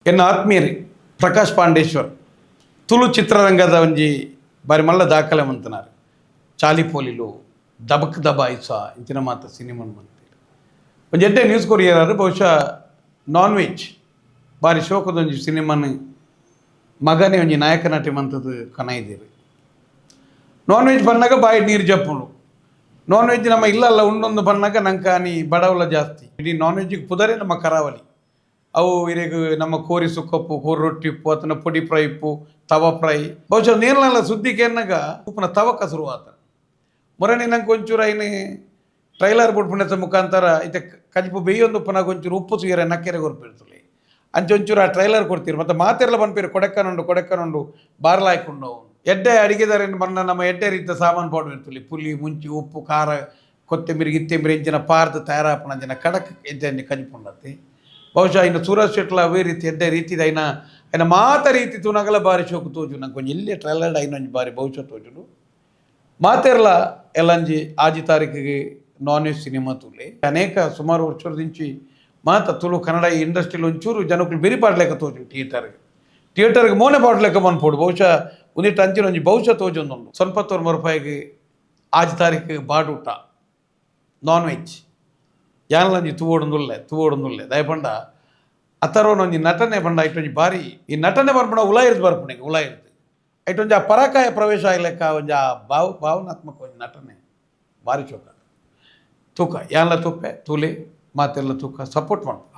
ಎನ್ನ ಆತ್ಮೀಯರಿ ಪ್ರಕಾಶ್ ಪಾಂಡೇಶ್ವರ್ ತುಳು ಚಿತ್ರರಂಗದ ಒಂಜಿ ಬಾರಿ ಮಲ್ಲ ದಾಖಲೆ ಮಂತನಾರ್. ಚಾಲಿಪೋಲಿಲು, ದಬಕ್ ದಬಾಯಿಸ ಇಂಚಿನ ಮಾತ ಸಿನಿಮಾ ಮಂತೀರ್. ಒಂಜಿ ಎಡ್ಡೆ ನ್ಯೂಸ್ ಕೊರಿಯರ್. ಬಹುಶಃ ನಾನ್ ವೆಜ್ ಬಾರಿ ಶೋಕದೊಂಜಿ ಸಿನಿಮಾನ್ ಮಗನೇ ಒಂಜಿ ನಾಯಕ ನಟಿ ಮಂತದ್ದು ಕನೈದೀರು. ನಾನ್ ವೆಜ್ ಬನ್ನಾಗ ಬಾಯಿ ನೀರು ಜಪ್ಪುಂಡು. ನಾನ್ ವೆಜ್ ನಮ್ಮ ಇಲ್ಲಲ್ಲ ಉಂಡೊಂದು ಬನ್ನಾಗ ನಂಗೆ ಅನಿ ಬಡವಲ ಜಾಸ್ತಿ. ಇಡೀ ನಾನ್ ವೆಜ್ಗೆ ಪುದರೇ ನಮ್ಮ ಕರಾವಳಿ. ಅವು ಇರೆಗ್ ನಮ್ಮ ಕೋರಿ ಸುಕ್ಕಪ್ಪು, ಕೋರಿ ರೊಟ್ಟಿ ಉಪ್ಪು, ಅತನ ಪೊಡಿ ಫ್ರೈ ಉಪ್ಪು, ತವ ಫ್ರೈ. ಬಹುಶಃ ನೀರ್ನೆಲ್ಲ ಸುದ್ದಿ ಕೇನ್ನಾಗ ಉಪ್ಪುನ ತವಕ ಶುರುವಾತ. ಮೊರಣಿ ನಂಗೆ ಒಂಚೂರು ಐನು ಟ್ರೈಲರ್ ಬುಡ್ಪುಣೆತ ಮುಖಾಂತರ ಇತ್ತೆ ಕಜಿಪು ಬೇಯೊಂದು ಉಪ್ಪುನಾಗ ಒಂಚೂರು ಉಪ್ಪು ಸುಯರೆ ನಕ್ಕೆರೆ ಕೊರ್ಪಿರ್ತಲೆ. ಅಂಚೆ ಒಂಚೂರು ಆ ಟ್ರೈಲರ್ ಕೊಡ್ತೀರಿ. ಮತ್ತು ಮಾತೆರ್ಲ ಪನ್ಪೇರು, ಕೊಡೆಕ್ಕನುಂಡು, ಕೊಡೆಕ್ಕನುಂಡು, ಬಾರ್ಲಾಯ್ಕೊಂಡು ಎಡ್ಡೆ ಅಡಿಗೆದಾರಿನ ಬಣ್ಣ. ನಮ್ಮ ಎಡ್ಡೆ ರೀತಿಯ ಸಾಮಾನು ಪಾಡು ಇರ್ತಲ್ಲಿ, ಪುಲಿ, ಮುಂಚಿ, ಉಪ್ಪು, ಖಾರ, ಕೊತ್ತಂಬರಿ, ಗಿತ್ತೆಂಬರಿ ಇಂಚಿನ ಪಾರ್ದು ತಯಾರಾಪುನ ಅಂಚಿನ ಕಡಕ್ ಎಡ್ಡೆ ಕಜಿಪುಂಡತ್ತಿ. ಬಹುಶಃ ಇನ್ನು ಸೂರಜ್ ಶೆಟ್ಲ ಅವೇ ರೀತಿ ಎಡ್ಡೆ ರೀತಿದ ಐನ ಐನ ಮಾತ ರೀತಿ ತೂನಗಲ ಬಾರಿ ಶೋಕು ತೋಜು. ನಂಗೆ ಒಂಜಿ ಇಲ್ಲೇ ಟ್ರೈಲರ್ ಐನೊಂಜಿ ಬಾರಿ ಬಹುಶಃ ತೋಜುಂಡು. ಮಾತೆರ್ಲ ಎಲ್ಲಂಜಿ 6 ತಾರೀಕಿಗೆ ನಾನ್ ವೆಜ್ ಸಿನಿಮಾ ತೂಲೆ. ಅನೇಕ ಸುಮಾರು ವರ್ಷದಿಂಚಿ ಮಾತ ತುಳು ಕನ್ನಡ ಇಂಡಸ್ಟ್ರಿಲಿ ಒಂಚೂರು ಜನಕ್ಕಳು ಬೆರಿ ಪಾಡ್ಲೆಕ್ಕ ತೋಜು. ಥಿಯೇಟರ್ಗೆ ಥಿಯೇಟರ್ಗೆ ಮೋನೆ ಪಾಡ್ಲೆಕ್ಕ ಮನ್ಪೋಡು. ಬಹುಶಃ ಒಂದಿಟ್ಟು ಅಂಚಿನ ಒಂಜಿ ಬಹುಶಃ ತೋಜೊಂದುಂಡು. 9 ರೂಪಾಯಿಗೆ 6 ತಾರೀಕು ಬಾಡೂಟ ನಾನ್ ವೆಜ್. ಯಾನ್ಲಂಜಿ ತೂವೊಡೊಂದುಲ್ಲೆ, ತೂವೊಡೊಂದುಲ್ಲೆ. ದಯಪಂಡ ಅತ್ತರೋನೊಂಜಿ ನಟನೆ ಪಂಡ ಐಟೊಂಜಿ ಬಾರಿ ಈ ನಟನೆ ಬರ್ಪುಣ ಉಲಾಯಿರ್ದು ಬರ್ಪುಣೆ ಉಲಾಯಿರ್ದು ಐಟೊಂಜಿ ಆ ಪರಕಾಯ ಪ್ರವೇಶ ಆಯ್ಲೆಕ್ಕ ಒಂಜಿ ಆ ಭಾವನಾತ್ಮಕ ಒಂಜಿ ನಟನೆ ಬಾರಿ ಚೋಕ. ತೂಕ, ಯಾನ್ಲ ತೂಪೆ, ತೂಲೆ. ಮಾತೆಲ್ಲ ತೂಕ, ಸಪೋರ್ಟ್ ಮಾಡ್ಪ.